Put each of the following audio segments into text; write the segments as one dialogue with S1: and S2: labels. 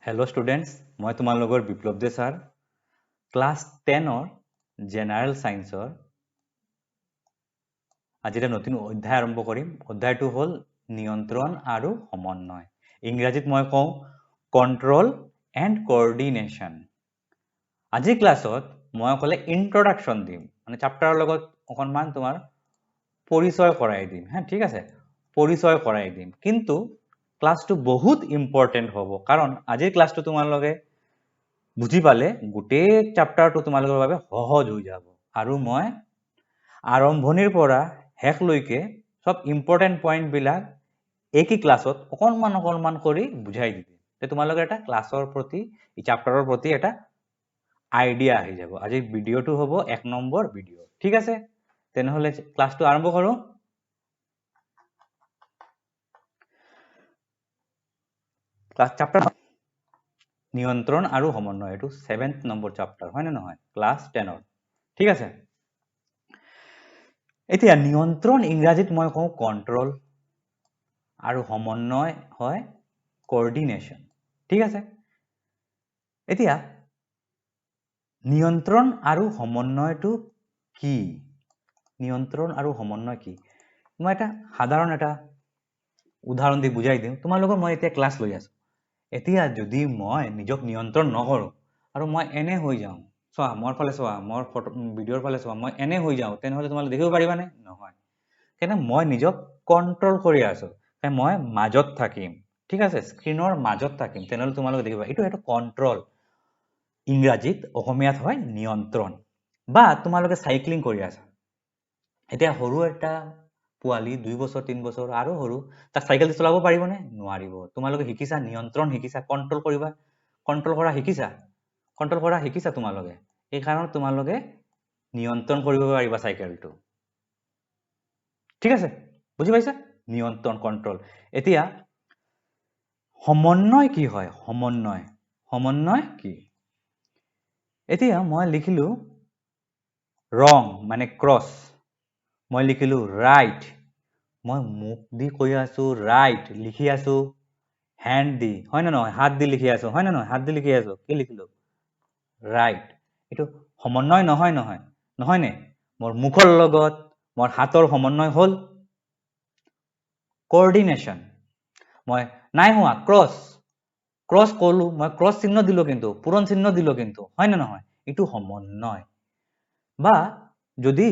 S1: Hello' students, মই তোমালোকৰ বিপ্লৱ দে sir. Class 10ৰ general ছায়েন্সৰ আজি এটা নতুন অধ্যায় আৰম্ভ কৰিম। অধ্যায়টো হ'ল নিয়ন্ত্ৰণ আৰু সমন্বয়। ইংৰাজীত মই কওঁ কণ্ট্ৰল এণ্ড কৰ্ডিনেশ্যন। আজিৰ ক্লাছত মই অকলে ইন্ট্ৰডাকশ্যন দিম, মানে চাপ্টাৰৰ লগত অকণমান তোমাৰ পৰিচয় কৰাই দিম। হা, ঠিক আছে, পৰিচয় কৰাই দিম। কিন্তু ক্লাছটো বহুত ইম্পৰ্টেণ্ট হ'ব, কাৰণ আজিৰ ক্লাছটো তোমালোকে বুজি পালে গোটেই চাপ্টাৰটো তোমালোকৰ বাবে সহজ হৈ যাব। আৰু মই আৰম্ভণিৰ পৰা শেষলৈকে চব ইম্পৰ্টেণ্ট পইণ্টবিলাক একে ক্লাছত অকণমান অকণমান কৰি বুজাই দিম। তোমালোকে এটা ক্লাছৰ প্ৰতি, এই চাপ্টাৰৰ প্ৰতি এটা আইডিয়া আহি যাব। আজিৰ ভিডিঅ'টো হ'ব 1 নম্বৰ ভিডিঅ'। ঠিক আছে, তেনেহ'লে ক্লাছটো আৰম্ভ কৰোঁ। ক্লাছ চাপ্টাৰ নিয়ন্ত্ৰণ আৰু সমন্বয়, এইটো 7th number chapter হয় নে নহয়, ক্লাছ 10ৰ। ঠিক আছে, এতিয়া নিয়ন্ত্ৰণ ইংৰাজীত মই কওঁ কণ্ট্ৰল, আৰু সমন্বয় হয় কৰ্ডিনেশ্যন। ঠিক আছে, এতিয়া নিয়ন্ত্ৰণ আৰু সমন্বয়টো কি? নিয়ন্ত্ৰণ আৰু সমন্বয় কি? মই এটা সাধাৰণ এটা উদাহৰণ দি বুজাই দিওঁ তোমালোকৰ। মই এতিয়া ক্লাছ লৈ আছো। এতিয়া যদি মই নিজক নিয়ন্ত্ৰণ নকৰোঁ আৰু মই এনে হৈ যাওঁ, চোৱা মোৰ ফালে চোৱা, মোৰ ফটো ভিডিঅ'ৰ ফালে চোৱা, মই এনে হৈ যাওঁ, তেনেহ'লে তোমালোকে দেখিব পাৰিবানে? নহয়। সেইকাৰণে মই নিজক কণ্ট্ৰল কৰি আছো, মই মাজত থাকিম। ঠিক আছে, স্ক্ৰীণৰ মাজত থাকিম, তেনেহ'লে তোমালোকে দেখিবা। এইটো এটা কণ্ট্ৰল, ইংৰাজীত, অসমীয়াত হয় নিয়ন্ত্ৰণ। বা তোমালোকে চাইক্লিং কৰি আছা, এতিয়া সৰু এটা পোৱালি, 2 বছৰ 3 বছৰ আৰু সৰু, তাক চাইকেল চলাব পাৰিবনে? নোৱাৰিব। তোমালোকে শিকিছা, নিয়ন্ত্ৰণ শিকিছা, কণ্ট্ৰল কৰিবা, কণ্ট্ৰল কৰা শিকিছা, কণ্ট্ৰল কৰা শিকিছা তোমালোকে। এইকাৰণে তোমালোকে নিয়ন্ত্ৰণ কৰিব পাৰিবা চাইকেলটো। ঠিক আছে, বুজি পাইছা? নিয়ন্ত্ৰণ, কণ্ট্ৰল। এতিয়া সমন্বয় কি হয়? সমন্বয়, সমন্বয় কি? এতিয়া মই লিখিলো ৰং মানে ক্ৰছ, মই লিখিলো ৰাইট, মই মুখ দি কৈ আছো ৰাইট, লিখি আছো হেণ্ড দি, হয় নে নহয়? হাত দি লিখি আছো, হয় নে নহয়? হাত দি লিখি আছো, কি লিখিলো? ৰাইট। এইটো সমন্বয় নহয়, নহয় নহয়নে? মোৰ মুখৰ লগত মোৰ হাতৰ সমন্বয় হ'ল, কৰ্ডিনেশ্যন। মই নাই হোৱা, ক্ৰছ, ক্ৰছ কলো, মই ক্ৰছ চিহ্ন দিলো, কিন্তু পূৰণ চিহ্ন দিলো কিন্তু, হয় নে নহয়? এইটো সমন্বয়। বা যদি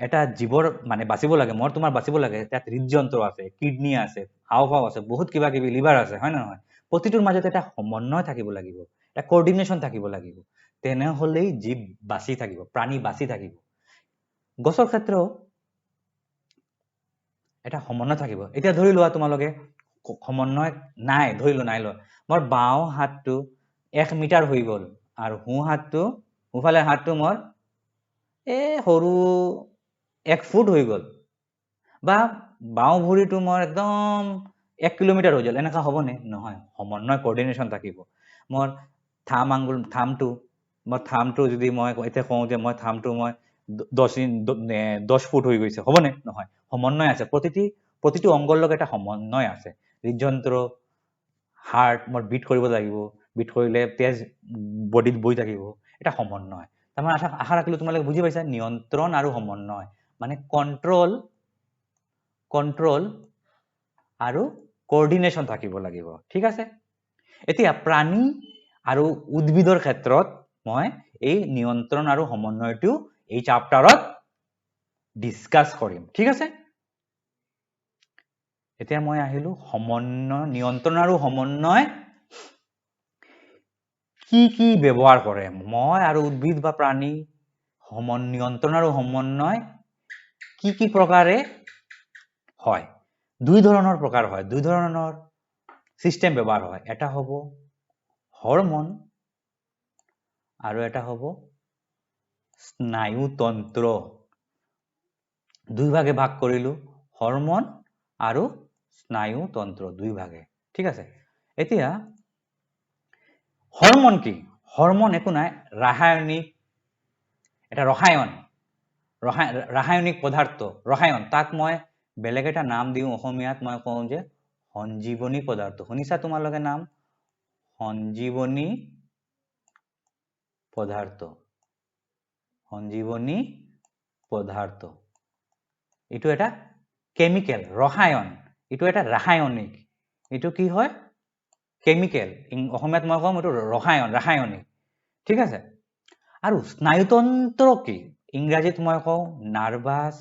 S1: এটা জীৱৰ মানে বাচিব লাগে, মোৰ তোমাৰ বাচিব লাগে, তাত হৃদযন্ত্ৰ আছে, কিডনী আছে, হাওঁফাওঁ আছে, বহুত কিবা কিবি, লিভাৰ আছে, হয় নে নহয়? প্ৰতিটোৰ মাজত এটা সমন্বয় থাকিব লাগিব, এটা কৰ্ডিনেশ্যন থাকিব লাগিব, তেনেহ'লেই জীৱ বাচি থাকিব, প্ৰাণী বাচি থাকিব। গছৰ ক্ষেত্ৰও এটা সমন্বয় থাকিব। এতিয়া ধৰি লোৱা তোমালোকে সমন্বয় নাই, ধৰি লোৱা নাই লোৱা, মোৰ বাওঁ হাতটো 1 মিটাৰ হৈ গ'ল আৰু সোঁ হাতটো, সোঁফালে হাতটো মোৰ এই সৰু 1 ফুট হৈ গ'ল, বা বাওঁ ভৰিটো মোৰ একদম 1 কিলোমিটাৰ হৈ গ'ল, এনেকুৱা হ'বনে? নহয়। সমন্বয়, কৰ্ডিনেশ্যন থাকিব। মোৰ থাম আঙুল, থামটো, মই থামটো যদি মই এতিয়া কওঁ যে মই থামটো মই 10 ফুট হৈ গৈছে, হ'বনে? নহয়। সমন্বয় আছে, প্ৰতিটো অংগৰ লগত এটা সমন্বয় আছে। হৃদযন্ত্ৰ, হাৰ্ট, মোৰ বিট কৰিব লাগিব, বিট কৰিলে তেজ বডিত বৈ থাকিব, এটা সমন্বয়। তাৰমানে আশা ৰাখিলো তোমালোকে বুজি পাইছা নিয়ন্ত্ৰণ আৰু সমন্বয় মানে কণ্ট্ৰল, কণ্ট্ৰল আৰু কৰ্ডিনেশ্যন থাকিব লাগিব। ঠিক আছে, এতিয়া প্ৰাণী আৰু উদ্ভিদৰ ক্ষেত্ৰত মই এই নিয়ন্ত্ৰণ আৰু সমন্বয়টো এই চাপ্টাৰত ডিছকাছ কৰিম। ঠিক আছে, এতিয়া মই আহিলো সমন্বয়, নিয়ন্ত্ৰণ আৰু সমন্বয় কি কি ব্যৱহাৰ কৰে। মই আৰু উদ্ভিদ বা প্ৰাণী নিয়ন্ত্ৰণ আৰু সমন্বয় কি কি প্ৰকাৰে হয়? দুই ধৰণৰ প্ৰকাৰ হয়, দুই ধৰণৰ চিষ্টেম ব্যৱহাৰ হয়। এটা হ'ব হৰমন আৰু এটা হ'ব স্নায়ুতন্ত্ৰ। দুই ভাগে ভাগ কৰিলো, হৰমন আৰু স্নায়ুতন্ত্ৰ, দুই ভাগে। ঠিক আছে, এতিয়া হৰমন কি? হৰমন একো নাই, ৰাসায়নিক এটা ৰসায়ন, ৰাসায়নিক পদাৰ্থ, ৰসায়ন। তাক মই বেলেগ এটা নাম দিওঁ, অসমীয়াত মই কওঁ যে সঞ্জীৱনী পদাৰ্থ। শুনিছা তোমালোকে নাম? সঞ্জীৱনী পদাৰ্থ, সঞ্জীৱনী পদাৰ্থ। এইটো এটা কেমিকেল, ৰসায়ন। এইটো এটা ৰাসায়নিক। এইটো কি হয়? কেমিকেল। অসমীয়াত মই ক'ম এইটো ৰসায়ন, ৰাসায়নিক। ঠিক আছে? আৰু স্নায়ুতন্ত্ৰ কি? ইংৰাজীত মই কওঁ নাৰ্ভাছ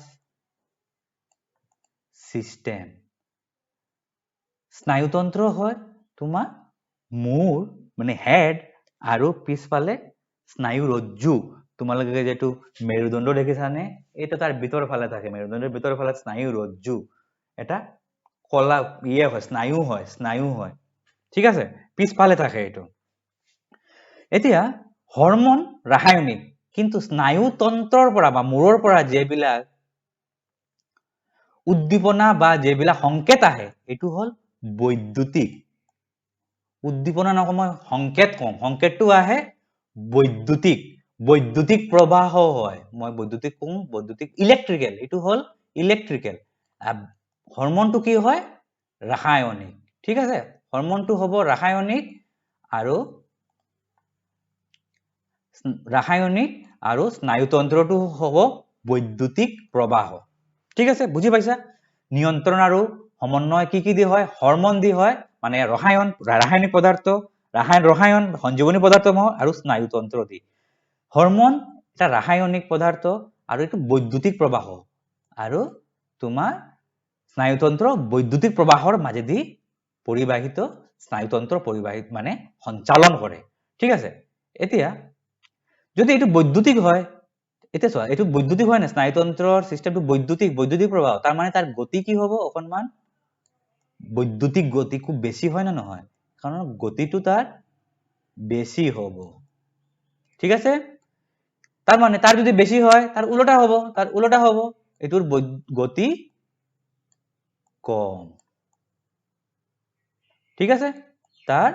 S1: চিষ্টেম। স্নায়ুতন্ত্ৰ হয় তোমাৰ মূৰ, মানে হেড, আৰু পিছফালে স্নায়ুৰজ্জু। তোমালোকে যিটো মেৰুদণ্ড দেখিছানে? এইটো তাৰ ভিতৰৰ ফালে থাকে। মেৰুদণ্ডৰ ভিতৰৰ ফালে স্নায়ুৰজ্জু, এটা কলা ইয়ে হয়, স্নায়ু হয়, স্নায়ু হয়। ঠিক আছে? পিছফালে থাকে এইটো। এতিয়া হৰমন ৰাসায়নিক, কিন্তু স্নায়ুতন্ত্ৰৰ পৰা বা মূৰৰ পৰা যিবিলাক উদ্দীপনা বা যিবিলাক সংকেত আহে, এইটো হ'ল বৈদ্যুতিক উদ্দীপনা। নকওঁ মই, সংকেত কম। সংকেতটো আহে বৈদ্যুতিক, বৈদ্যুতিক প্ৰবাহ হয়। মই বৈদ্যুতিক কওঁ, বৈদ্যুতিক, ইলেক্ট্ৰিকেল। এইটো হ'ল ইলেক্ট্ৰিকেল। হৰমনটো কি হয়? ৰাসায়নিক। ঠিক আছে? হৰমনটো হ'ব ৰাসায়নিক আৰু ৰাসায়নিক আৰু স্নায়ুতন্ত্ৰটো হ'ব বৈদ্যুতিক প্ৰবাহ। ঠিক আছে? বুজি পাইছা? নিয়ন্ত্ৰণ আৰু সমন্বয় কি কি দি হয়? হৰমন দি হয়, মানে ৰসায়ন, ৰাসায়নিক পদাৰ্থ, ৰাসায়ন, ৰসায়ন, সঞ্জীৱনী পদাৰ্থ আৰু স্নায়ুতন্ত্ৰ দি। হৰমন এটা ৰাসায়নিক পদাৰ্থ আৰু এইটো বৈদ্যুতিক প্ৰবাহ, আৰু তোমাৰ স্নায়ুতন্ত্ৰ বৈদ্যুতিক প্ৰবাহৰ মাজেদি পৰিবাহিত। স্নায়ুতন্ত্ৰ পৰিবাহিত মানে সঞ্চালন কৰে। ঠিক আছে? এতিয়া যদি এইটো বৈদ্যুতিক হয়, এতিয়া চোৱা, এইটো বৈদ্যুতিক হয় নাই? স্নায়ুতন্ত্ৰৰ চিষ্টেমটো বৈদ্যুতিক, বৈদ্যুতিক প্ৰবাহ। তাৰ মানে তাৰ গতি কি হ'ব? অকণমান বৈদ্যুতিক গতি খুব বেছি হয় নে নহয়? কাৰণ গতিটো তাৰ বেছি হ'ব। ঠিক আছে? তাৰ মানে তাৰ যদি বেছি হয়, তাৰ ওলোটা হ'ব, তাৰ ওলোটা হ'ব। এইটোৰ গতি কম। ঠিক আছে? তাৰ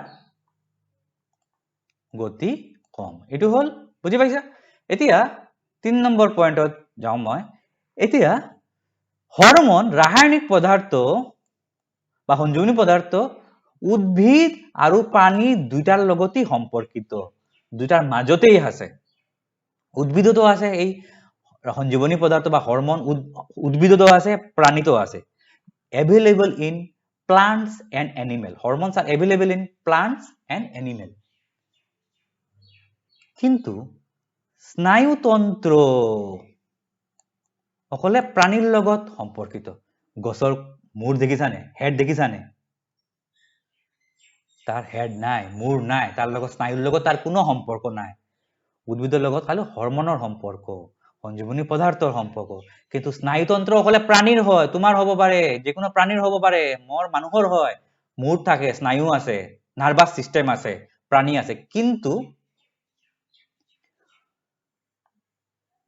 S1: গতি কম। এইটো হ'ল, বুজি পাইছা? এতিয়া 3 নম্বৰ পইণ্টত যাওঁ মই। এতিয়া হৰমন, ৰাসায়নিক পদাৰ্থ বা সঞ্জীৱনী পদাৰ্থ, উদ্ভিদ আৰু প্ৰাণী দুইটাৰ লগতেই সম্পৰ্কিত, দুইটাৰ মাজতেই আছে। উদ্ভিদতো আছে এই সঞ্জীৱনী পদাৰ্থ বা হৰমন, উদ্ভিদতো আছে, প্ৰাণীতো আছে। Available in plants and animal. Hormones are available in plants and animal. কিন্তু স্নায়ুতন্ত্ৰ অকলে প্ৰাণীৰ লগত সম্পৰ্কিত। গছৰ মূৰ দেখিছানে? হেড দেখিছানে? তাৰ হেড নাই, মূৰ নাই। তাৰ লগত, স্নায়ুৰ লগত তাৰ কোনো সম্পৰ্ক নাই। উদ্ভিদৰ লগত খালি হৰমনৰ সম্পৰ্ক, সঞ্জীৱনী পদাৰ্থৰ সম্পৰ্ক। কিন্তু স্নায়ুতন্ত্ৰ অকলে প্ৰাণীৰ হয়। তোমাৰ হ'ব পাৰে, যিকোনো প্ৰাণীৰ হ'ব পাৰে, মোৰ মানুহৰ হয়। মূৰ থাকে, স্নায়ু আছে, নাৰ্ভাছ চিষ্টেম আছে, প্ৰাণী আছে। কিন্তু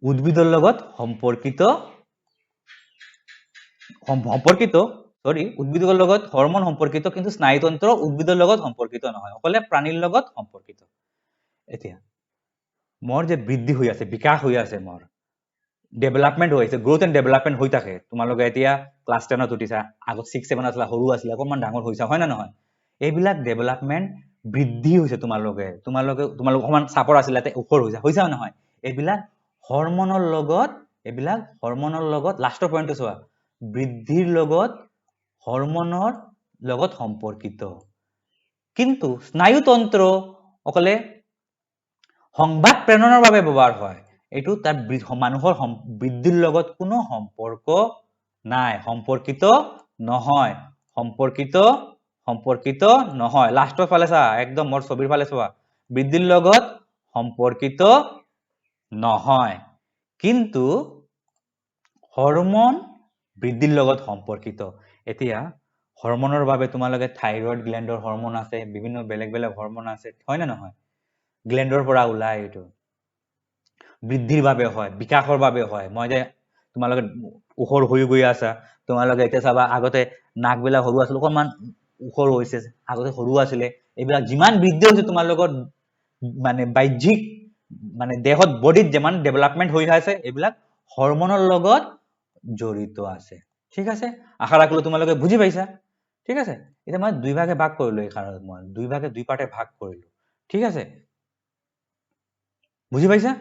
S1: উদ্ভিদৰ লগত সম্পৰ্কিত, সম্পৰ্কিত, চৰি, উদ্ভিদৰ লগত হৰমন সম্পৰ্কিত, কিন্তু স্নায়ুতন্ত্ৰ উদ্ভিদৰ লগত সম্পৰ্কিত নহয়, অকলে প্ৰাণীৰ লগত সম্পৰ্কিত। এতিয়া মোৰ যে বৃদ্ধি হৈ আছে, বিকাশ হৈ আছে, মোৰ ডেভেলপমেণ্ট হৈ আছে, গ্ৰ'থ এণ্ড ডেভেলপমেণ্ট হৈ থাকে। তোমালোকে এতিয়া ক্লাছ 10ত উঠিছা, আগত 6, 7 আছিলা, সৰু আছিলে, অকণমান ডাঙৰ হৈছা, হয় নে নহয়? এইবিলাক ডেভেলপমেণ্ট, বৃদ্ধি হৈছে। তোমালোক অকণমান চাপৰ আছিলে, ওখৰ হৈছা, হৈছা নহয়? এইবিলাক হৰমনৰ লগত, এইবিলাক হৰমনৰ লগত। লাষ্টৰ পইণ্টটো চোৱা, বৃদ্ধিৰ লগত হৰমনৰ লগত সম্পৰ্কিত, কিন্তু স্নায়ুতন্ত্ৰ অকলে সংবাদ প্ৰেৰণৰ বাবে ব্যৱহাৰ হয়। এইটো তাৰ মানুহৰ বৃদ্ধিৰ লগত কোনো সম্পৰ্ক নাই, সম্পৰ্কিত নহয়, সম্পৰ্কিত, সম্পৰ্কিত নহয়। লাষ্টৰ ফালে চোৱা, একদম মোৰ ছবিৰ ফালে চোৱা। বৃদ্ধিৰ লগত সম্পৰ্কিত নহয়, কিন্তু হৰমন বৃদ্ধিৰ লগত সম্পৰ্কিত। এতিয়া হৰমনৰ বাবে তোমালোকে থাইৰইড গ্লেণ্ডৰ হৰমন আছে, বিভিন্ন বেলেগ বেলেগ হৰমন আছে, হয় নে নহয়? গ্লেণ্ডৰ পৰা ওলায়। এইটো বৃদ্ধিৰ বাবে হয়, বিকাশৰ বাবে হয়। মই যে তোমালোকে ওখৰ হৈ গৈ আছা, তোমালোকে এতিয়া চাবা, আগতে নাকবিলাক সৰু আছিল, অকণমান ওখৰ হৈছে, আগতে সৰু আছিলে। এইবিলাক যিমান বৃদ্ধি হৈছে তোমালোকৰ, মানে বাহ্যিক, মানে দেহত, বডিত যিমান ডেভেলপমেণ্ট হৈ আছে, এইবিলাক হৰমনৰ লগত জড়িত আছে। ঠিক আছে? আশা ৰাখিলো তোমালোকে বুজি পাইছা। ঠিক আছে, এতিয়া মই দুই ভাগে ভাগ কৰিলোঁ, এই কাৰণত মই দুই ভাগে দুই পাৰ্টে ভাগ কৰিলোঁ। ঠিক আছে, বুজি পাইছা?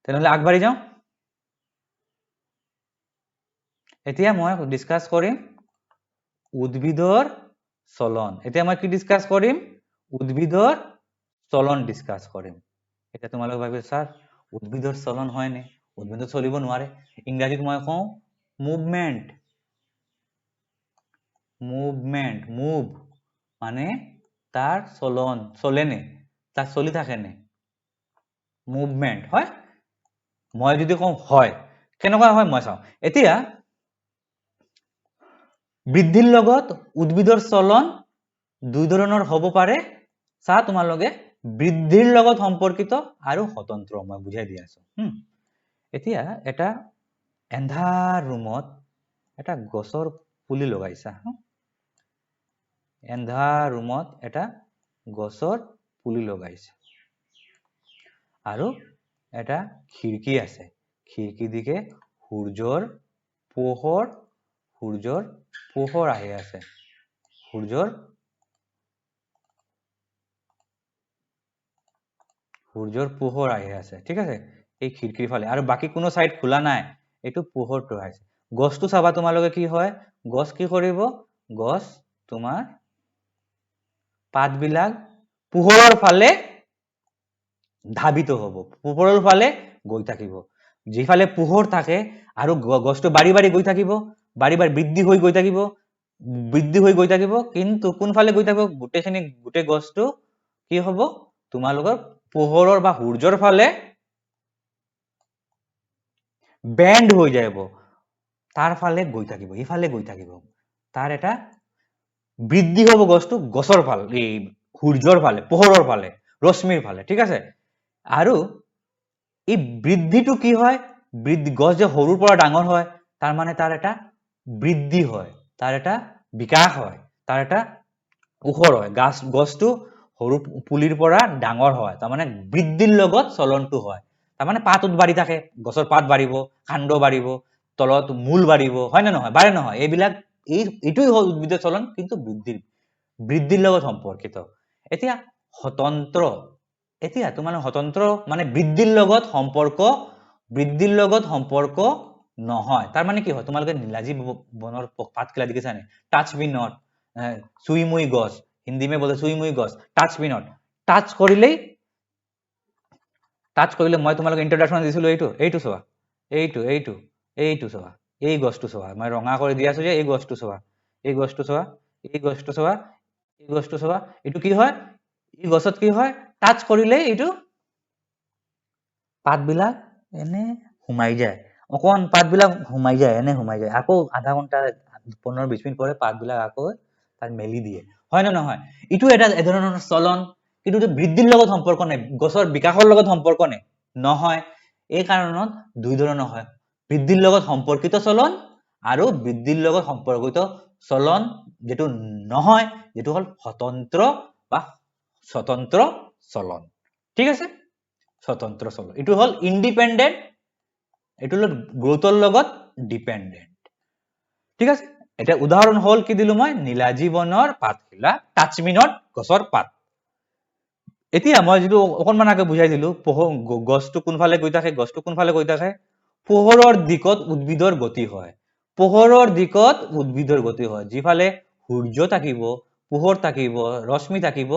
S1: তেনেহ'লে আগবাঢ়ি যাওঁ। এতিয়া মই ডিছকাছ কৰিম উদ্ভিদৰ চলন। এতিয়া মই কি ডিছকাছ কৰিম? উদ্ভিদৰ চলন ডিছকাছ কৰিম। এতিয়া তোমালোকে ভাবিছা ছাৰ উদ্ভিদৰ চলন হয়নে? উদ্ভিদ চলিব নোৱাৰে। ইংৰাজীত মই কওঁ মুভমেণ্ট। মুভমেণ্ট, মুভ মানে তাৰ চলন, চলেনে, তাৰ চলি থাকেনে, মুভমেণ্ট হয়। মই যদি কওঁ হয়, কেনেকুৱা হয় মই চাওঁ। এতিয়া বৃদ্ধিৰ লগত উদ্ভিদৰ চলন দুই ধৰণৰ হ'ব পাৰে। চা তোমালোকে, বৃদ্ধিৰ লগত সম্পৰ্কিত আৰু স্বতন্ত্ৰ, মই বুজাই দি আছো। এতিয়া এটা এন্ধাৰ ৰুমত এটা গছৰ পুলি লগাইছা, এন্ধাৰ ৰুমত এটা গছৰ পুলি লগাইছা আৰু এটা খিৰিকী আছে, খিৰিকী দিকে সূৰ্যৰ পোহৰ, সূৰ্যৰ পোহৰ আহি আছে, সূৰ্যৰ সূৰ্যৰ পোহৰ আহি আছে। ঠিক আছে, এই খিৰিকীৰ ফালে, আৰু বাকী কোনো চাইড খোলা নাই, এইটো পোহৰটো আহিছে। গছটো চাবা তোমালোকে কি হয়, গছ কি কৰিব, গছ তোমাৰ পাতবিলাক পোহৰৰ ফালে ধাবিত হ'ব, পোহৰৰ ফালে গৈ থাকিব। যিফালে পোহৰ থাকে আৰু গছটো বাঢ়ি বাঢ়ি গৈ থাকিব, বাঢ়ি বাঢ়ি বৃদ্ধি হৈ গৈ থাকিব, বৃদ্ধি হৈ গৈ থাকিব, কিন্তু কোনফালে গৈ থাকিব, গোটেইখিনি, গোটেই গছটো কি হ'ব, তোমালোকৰ পোহৰৰ বা সূৰ্যৰ ফালে বেণ্ড হৈ যাব, তাৰ ফালে গৈ থাকিব, ইফালে গৈ থাকিব, তাৰ এটা বৃদ্ধি হ'ব গছটো গছৰ ফালে, এই সূৰ্যৰ ফালে, পোহৰৰ ফালে, ৰশ্মিৰ ফালে। ঠিক আছে, আৰু এই বৃদ্ধিটো কি হয়, বৃদ্ধি, গছ যে সৰুৰ পৰা ডাঙৰ হয়, তাৰ মানে তাৰ এটা বৃদ্ধি হয়, তাৰ এটা বিকাশ হয়, তাৰ এটা ওখৰ হয়, গছটো সৰু পুলিৰ পৰা ডাঙৰ হয়, তাৰমানে বৃদ্ধিৰ লগত চলনটো হয়। তাৰমানে পাতত বাঢ়ি থাকে, গছৰ পাত বাঢ়িব, কাণ্ড বাঢ়িব, তলত মূল বাঢ়িব, হয় নে নহয়? বাঢ়ে নহয়? এইবিলাক এইটোই হ'ল উদ্ভিদৰ চলন, কিন্তু বৃদ্ধিৰ লগত সম্পৰ্কিত। এতিয়া স্বতন্ত্ৰ, এতিয়া তোমাৰ স্বতন্ত্ৰ মানে বৃদ্ধিৰ লগত সম্পৰ্ক, বৃদ্ধিৰ লগত সম্পৰ্ক নহয়। তাৰ মানে কি হয়, তোমালোকে নীলাজী বনৰ পাতখিলা দেখিছা নে? টাচ মি not, চুই মুই গছ, হিন্দী মে বলে চুই মুই গছ, টাচ মি not, touch কৰিলেই, টাচ কৰিলে, মই তোমালোকে ইন্ট্ৰডাকশ্যন দিছিলো, এইটো, এইটো চোৱা, এইটো, এইটো, এইটো চোৱা, এই গছটো চোৱা, মই ৰঙা কৰি দি আছো যে, এই গছটো চোৱা, এই গছটো চোৱা, এই গছটো চোৱা, এই গছটো চোৱা, এইটো কি হয়, এই গছত কি হয়, টাচ কৰিলেই এইটো পাতবিলাক এনে সোমাই যায়, অকণ পাতবিলাক সোমাই যায়, এনে সোমাই যায়, আকৌ আধা ঘণ্টা 15-20 মিনিট পৰে পাতবিলাক আকৌ তাত মেলি দিয়ে, হয় নে নহয়? এইটো এটা এধৰণৰ চলন, কিন্তু এইটো বৃদ্ধিৰ লগত সম্পৰ্ক নাই, গছৰ বিকাশৰ লগত সম্পৰ্ক নাই, নহয়। এই কাৰণত দুই ধৰণৰ হয়, বৃদ্ধিৰ লগত সম্পৰ্কিত চলন আৰু বৃদ্ধিৰ লগত সম্পৰ্কিত চলন যিটো নহয়, যিটো হ'ল স্বতন্ত্ৰ বা স্বতন্ত্ৰ চলন। ঠিক আছে, স্বতন্ত্ৰ চলন, এইটো হ'ল ইণ্ডিপেণ্ডেণ্ট, এইটো হ'ল গ্ৰোথৰ লগত ডিপেণ্ডেণ্ট। ঠিক আছে, এতিয়া উদাহৰণ হ'ল কি দিলো মই, নীলাজী বনৰ পাতখিলা, টাচ মি not গছৰ পাত। এতিয়া মই যিটো অকণমান আগে বুজাই দিলো, পোহৰ, গছটো কোনফালে গৈ থাকে, গছটো কোনফালে গৈ থাকে, পোহৰৰ দিশত উদ্ভিদৰ গতি হয়, পোহৰৰ দিশত উদ্ভিদৰ গতি হয়, যিফালে সূৰ্য থাকিব, পোহৰ থাকিব, ৰশ্মি থাকিব,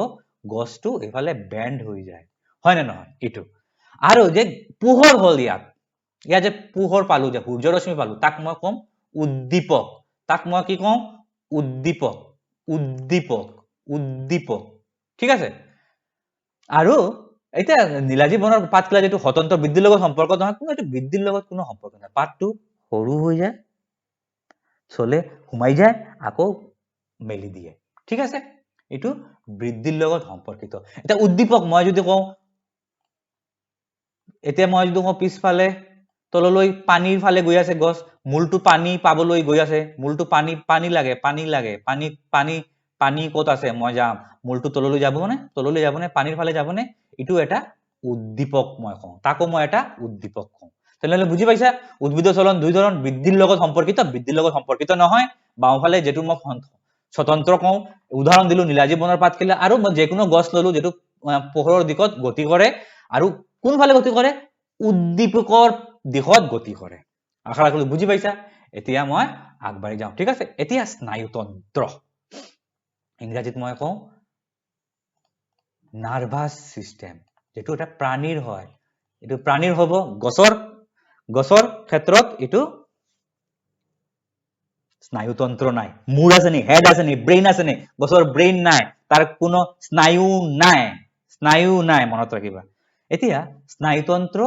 S1: গছটো এইফালে বেণ্ড হৈ যায়, হয় নে নহয়? এইটো আৰু যে পোহৰ হ'ল ইয়াত, ইয়াত যে পোহৰ পালো, যে সূৰ্য ৰশ্মি পালো, তাক মই ক'ম উদ্দীপক, তাক মই কি কওঁ, উদ্দীপক, উদ্দীপক, উদ্দীপক। ঠিক আছে, আৰু এতিয়া নীলাজী বনৰ পাতখিলা যিটো স্বতন্ত্ৰ বৃদ্ধিৰ লগত সম্পৰ্ক নহয়, কোনো এইটো বৃদ্ধিৰ লগত কোনো সম্পৰ্ক নাই, পাতটো সৰু হৈ যায়, চলে সোমাই যায়, আকৌ মেলি দিয়ে। ঠিক আছে, এইটো বৃদ্ধিৰ লগত সম্পৰ্কিত। এতিয়া উদ্দীপক মই যদি কওঁ, এতিয়া মই যদি কওঁ পিছফালে তললৈ পানীৰ ফালে গৈ আছে গছ, মূলটো পানী পাবলৈ গৈ আছে, মূলটো পানী, পানী লাগে, পানী লাগে, পানী, পানী, পানী ক'ত আছে, মই যাম, মূলটো তললৈ যাবনে, তললৈ যাবনে, পানীৰ ফালে যাবনে, এইটো এটা উদ্দীপক মই কওঁ, তাকো মই এটা উদ্দীপক কওঁ। তেনেহ'লে বুজি পাইছা, উদ্ভিদৰ চলন দুই ধৰণ, বৃদ্ধিৰ লগত সম্পৰ্কিত, বৃদ্ধিৰ লগত সম্পৰ্কিত নহয়। বাওঁফালে যিটো মই স্বতন্ত্ৰ কওঁ। উদাহৰণ দিলো নীলাজী বনৰ পাতখিলা, আৰু মই যিকোনো গছ ললো যিটো পোহৰৰ দিশত গতি কৰে, আৰু কোনফালে গতি কৰে? উদ্দীপকৰ দিশত গতি কৰে। আশা ৰাখিলো বুজি পাইছা। এতিয়া মই আগবাঢ়ি যাওঁ, ঠিক আছে। এতিয়া স্নায়ুতন্ত্ৰ, ইংৰাজীত মই কওঁ নাৰ্ভাছ চিষ্টেম, যিটো এটা প্ৰাণীৰ হয়, এইটো প্ৰাণীৰ হ'ব। গছৰ ক্ষেত্ৰত এইটো স্নায়ুতন্ত্ৰ নাই। মূৰ আছে নি? হেড আছে নি? ব্ৰেইন আছে নি? গছৰ ব্ৰেইন নাই, তাৰ কোনো স্নায়ু নাই, স্নায়ু নাই, মনত ৰাখিবা। এতিয়া স্নায়ুতন্ত্ৰ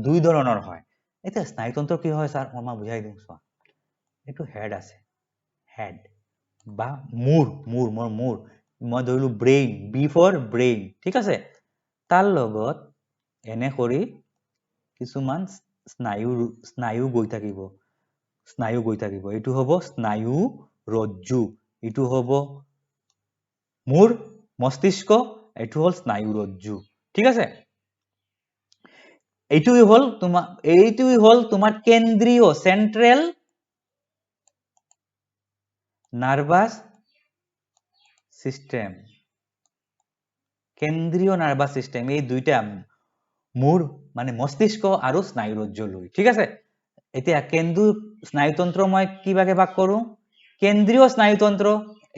S1: দুই ধৰণৰ হয়। এতিয়া স্নায়ুতন্ত্ৰ কি হয় ছাৰ, মই বুজাই দিওঁ, চোৱা। এইটো হেড আছে, হেড বা মূৰ, মূৰ, মোৰ মূৰ, মই ধৰিলো ব্ৰেইন, বি ফৰ ব্ৰেইন, ঠিক আছে। তাৰ লগত এনে কৰি কিছুমান স্নায়ু গৈ থাকিব, স্নায়ু গৈ থাকিব। এইটো হ'ব স্নায়ু ৰজ্জু, এইটো হ'ব মূৰ, মস্তিষ্ক, এইটো হ'ল স্নায়ু ৰজ্জু, ঠিক আছে। এইটোই হ'ল তোমাৰ কেন্দ্ৰীয়, চেন্ট্ৰেল নাৰ্ভাছ চিষ্টেম, কেন্দ্ৰীয় নাৰ্ভাছ চিষ্টেম, এই দুইটা মূৰ মানে মস্তিষ্ক আৰু স্নায়ুৰজ্জু লৈ, ঠিক আছে। এতিয়া কেন্দ্ৰীয় স্নায়ুতন্ত্ৰ মই কি ভাগে ভাগ কৰো? কেন্দ্ৰীয় স্নায়ুতন্ত্ৰ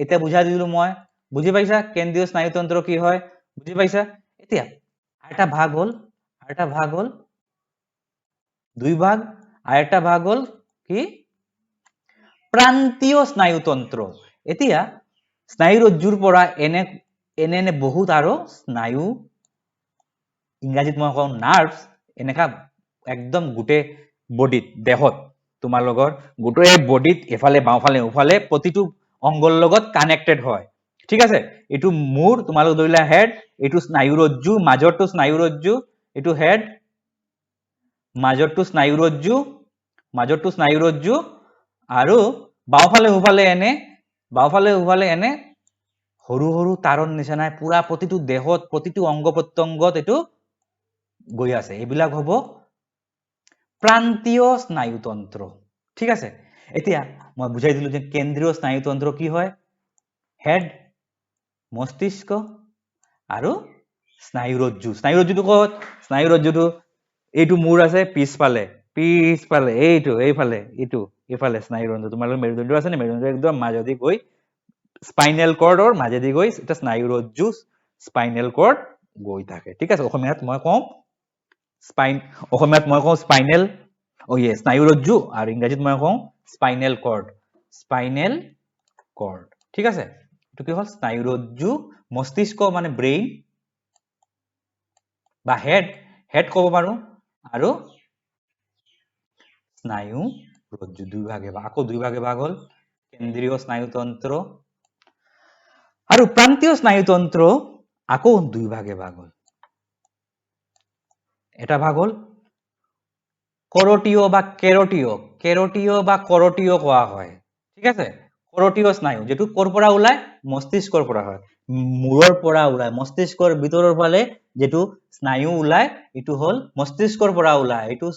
S1: এতিয়া বুজাই দিলো মই, বুজি পাইছা? কেন্দ্ৰীয় স্নায়ুতন্ত্ৰ কি হয় বুজি পাইছা? এতিয়া এটা ভাগ হ'ল, এটা ভাগ হ'ল দুই ভাগ, আৰু এটা ভাগ হ'ল কি? প্ৰান্তীয় স্নায়ুতন্ত্ৰ। এতিয়া স্নায়ুৰজ্জুৰ পৰা এনে বহুত আৰু স্নায়ু, ইংৰাজীত মই কওঁ নাৰ্ভছ, এনেকা একদম গোটেই বডিত, দেহত, তোমালোকৰ গোটেই বডিত এফালে বাওঁফালে সোঁফালে প্ৰতিটো অংগৰ লগত কানেক্টেড হয়, ঠিক আছে। এইটো মূৰ, তোমালোক ধৰিলা হেড, এইটো স্নায়ুৰজ্জু, মাজৰটো স্নায়ুৰজ্জু, এইটো হেড, মাজৰটো স্নায়ুৰজ্জু, মাজৰটো স্নায়ুৰজ্জু, আৰু বাওঁফালে সোঁফালে এনে, বাওঁফালে সোঁফালে এনে সৰু সৰু তাৰৰ নিচিনাই পুৰা প্ৰতিটো দেহত, প্ৰতিটো অংগ প্ৰত্যংগত এইটো গৈ আছে। এইবিলাক হ'ব প্ৰান্তীয় স্নায়ুতন্ত্ৰ, ঠিক আছে। এতিয়া মই বুজাই দিলো যে কেন্দ্ৰীয় স্নায়ুতন্ত্ৰ কি হয়, হেড, মস্তিষ্ক আৰু স্নায়ুৰজ্জু। স্নায়ুৰজ্জুটো ক'ত? স্নায়ুৰজ্জুটো এইটো মূৰ আছে পিছফালে, পিছফালে এইটো, এইফালে, এইটো এইফালে স্নায়ুৰজ্জু। তোমালোকৰ মেৰুদণ্ড আছে নে? মেৰুদণ্ড একদম মাজেদি গৈ, স্পাইনেল কৰ্ডৰ মাজেদি গৈ এটা স্নায়ুৰজ্জু, স্পাইনেল কৰ্ড গৈ থাকে, ঠিক আছে। অসমীয়াত মই কওঁ স্পাইনেল, অ ইয়ে, স্নায়ুৰজ্জু, আৰু ইংৰাজীত মই কওঁ স্পাইনেল কৰ্ড, স্পাইনেল কৰ্ড, ঠিক আছে। এইটো কি হ'ল? স্নায়ুৰজ্জু, মস্তিষ্ক মানে ব্ৰেইন বা হেড, হেড ক'ব পাৰো, আৰু স্নায়ু ৰজ্জু দুই ভাগে, আকৌ দুই ভাগে ভাগ হ'ল, কেন্দ্ৰীয় স্নায়ুতন্ত্ৰ আৰু প্ৰান্তীয় স্নায়ুতন্ত্ৰ আকৌ দুই ভাগে ভাগ হ'ল। এটা ভাগ হ'ল কৰটীয় বা কেৰটীয়, কেৰটীয় বা কৰটীয় কোৱা হয়, ঠিক আছে। কৰটীয় স্নায়ু যিটো ক'ৰ পৰা ওলায়? মস্তিষ্কৰ পৰা হয়, মূৰৰ পৰা ওলায়, মস্তিষ্কৰ ভিতৰৰ ফালে যিটো স্নায়ু ওলায় এইটো হ'ল মস্তিষ্কৰ পৰা ওলায়। এইটো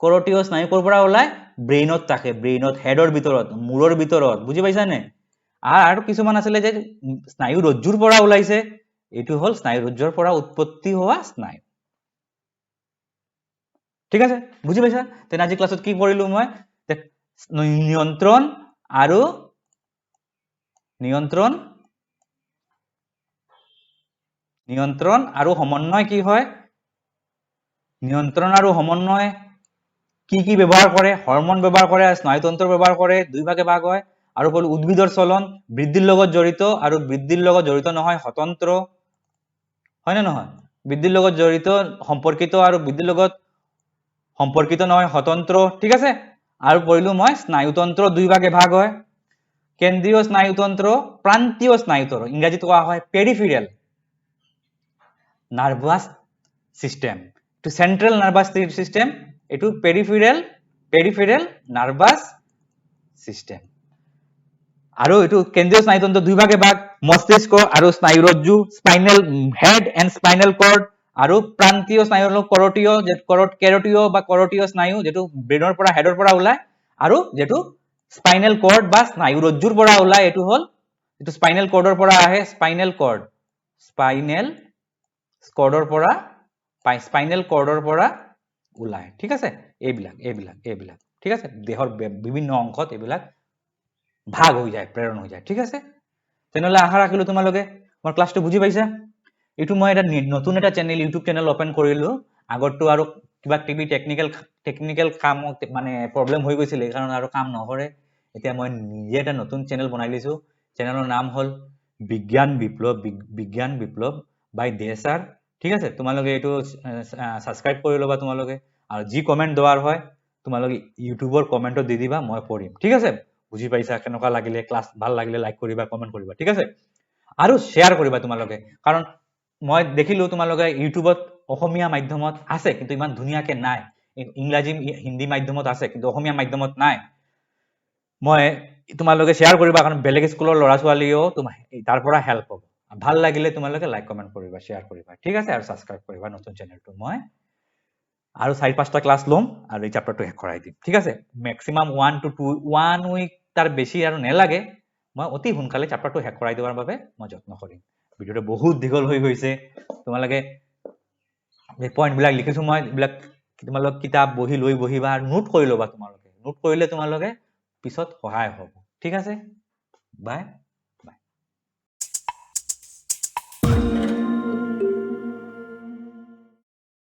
S1: কৰটীয় স্নায়ু ক'ৰ পৰা ওলায়? ব্ৰেইনত থাকে, ব্ৰেইনত, হেডৰ ভিতৰত, মূৰৰ ভিতৰত, বুজি পাইছানে? আৰু কিছুমান আছিলে যে স্নায়ু ৰজ্জুৰ পৰা ওলাইছে, এইটো হ'ল স্নায়ু ৰজ্জুৰ পৰা উৎপত্তি হোৱা স্নায়ু, ঠিক আছে, বুজি পাইছা? তেনে আজি ক্লাছত কি পঢ়িলো মই? নিয়ন্ত্ৰণ আৰু নিয়ন্ত্ৰণ, নিয়ন্ত্ৰণ আৰু সমন্বয় কি হয়, নিয়ন্ত্ৰণ আৰু সমন্বয় কি কি ব্যৱহাৰ কৰে, হৰমন ব্যৱহাৰ কৰে, স্নায়ুতন্ত্ৰ ব্যৱহাৰ কৰে, দুই ভাগে ভাগ হয়। আৰু ক'লো উদ্ভিদৰ চলন বৃদ্ধিৰ লগত জড়িত আৰু বৃদ্ধিৰ লগত জড়িত নহয়, স্বতন্ত্ৰ হয় নে নহয়? বৃদ্ধিৰ লগত জড়িত, সম্পৰ্কিত আৰু বৃদ্ধিৰ লগত সম্পৰ্কিত নহয়, স্বতন্ত্ৰ, ঠিক আছে। আৰু পঢ়িলো মই স্নায়ুতন্ত্ৰ দুই ভাগে ভাগ হয়, কেন্দ্ৰীয় স্নায়ুতন্ত্ৰ, প্ৰান্তীয় স্নায়ুতন্ত্ৰ, ইংৰাজীত কোৱা হয় পেৰিফেৰিয়েল নাৰ্ভাছ চিষ্টেম, এইটো চেন্ট্ৰেল নাৰ্ভাছ চিষ্টেম, এইটো পেৰিফেৰিয়েল নাৰ্ভাছ চিষ্টেম। আৰু এইটো কেন্দ্ৰীয় স্নায়ুতন্ত্ৰ দুই ভাগে ভাগ, মস্তিষ্ক আৰু স্নায়ুৰজ্জু, spinal head and spinal cord, আৰু প্ৰান্তীয় স্নায়ু হ'ল কৰটীয়, কেৰটীয় বা কৰটীয় স্নায়ু, যিটো ব্ৰেইনৰ পৰা, হেডৰ পৰা ওলায়, আৰু যিটো স্পাইনেল কৰ্ড বা স্নায়ুৰজ্জুৰ পৰা ওলায়, এইটো হ'ল এইটো স্পাইনেল কৰ্ডৰ পৰা আহে, স্পাইনেল কৰ্ড, স্পাইনেল কৰ্ডৰ পৰা, স্পাইনেল কৰ্ডৰ পৰা ওলায়, ঠিক আছে? এইবিলাক এইবিলাক এইবিলাক, ঠিক আছে? দেহৰ বিভিন্ন অংশত এইবিলাক ভাগ হৈ যায়, প্ৰেৰণ হৈ যায়, ঠিক আছে? তেনেহ'লে আশা ৰাখিলোঁ তোমালোকে মোৰ ক্লাছটো বুজি পাইছা। এইটো মই এটা নতুন এটা চেনেল, ইউটিউব চেনেল অপেন কৰিলোঁ। আগৰটো আৰু কিবা কিবি টেকনিকেল কাম মানে প্ৰব্লেম হৈ গৈছিলে, সেইকাৰণে আৰু কাম নকৰে। এতিয়া মই নিজে এটা নতুন চেনেল বনাই লৈছোঁ। চেনেলৰ নাম হ'ল বিজ্ঞান বিপ্লৱ, বিজ্ঞান বিপ্লৱ বাই দে ছাৰ, ঠিক আছে? তোমালোকে এইটো ছাবস্ক্ৰাইব কৰি ল'বা তোমালোকে, আৰু যি কমেণ্ট দোৱাৰ হয় তোমালোকে ইউটিউবৰ কমেণ্টত দি দিবা, মই পঢ়িম, ঠিক আছে? বুজি পাইছা? কেনেকুৱা লাগিলে ক্লাছ? ভাল লাগিলে লাইক কৰিবা, কমেণ্ট কৰিবা, ঠিক আছে? আৰু শ্বেয়াৰ কৰিবা তোমালোকে, কাৰণ মই দেখিলোঁ তোমালোকে ইউটিউবত অসমীয়া মাধ্যমত আছে কিন্তু ইমান ধুনীয়াকে নাই, ইংৰাজী হিন্দী মাধ্যমত আছে কিন্তু অসমীয়া মাধ্যমত নাই। মই তোমালোকে শ্বেয়াৰ কৰিবা, কাৰণ বেলেগ স্কুলৰ ল'ৰা ছোৱালীয়েও তোমাৰ তাৰ পৰা হেল্প হ'ব। ভাল লাগিলে তোমালোকে লাইক, কমেণ্ট কৰিবা, শ্বেয়াৰ কৰিবা, ঠিক আছে? আৰু ছাবস্ক্ৰাইব কৰিবা নতুন চেনেলটো। মই আৰু চাৰি পাঁচটা ক্লাছ ল'ম আৰু এই চেপ্টাৰটো শেষ কৰাই দিম, ঠিক আছে? Maximum 1 to 2, 1 week, তাৰ বেছি আৰু নেলাগে। মই অতি সোনকালে চেপ্টাৰটো শেষ কৰাই দিয়াৰ বাবে মই যত্ন কৰিম। ভিডিঅ'টো বহুত দীঘল হৈ গৈছে। তোমালোকে এই পইণ্টবিলাক লিখিছোঁ মই, এইবিলাক তোমালোক কিতাপ বহি লৈ বহিবা আৰু নোট কৰি ল'বা। তোমালোকে নোট কৰিলে তোমালোকে পিছত সহায় হ'ব, ঠিক আছে? বাই।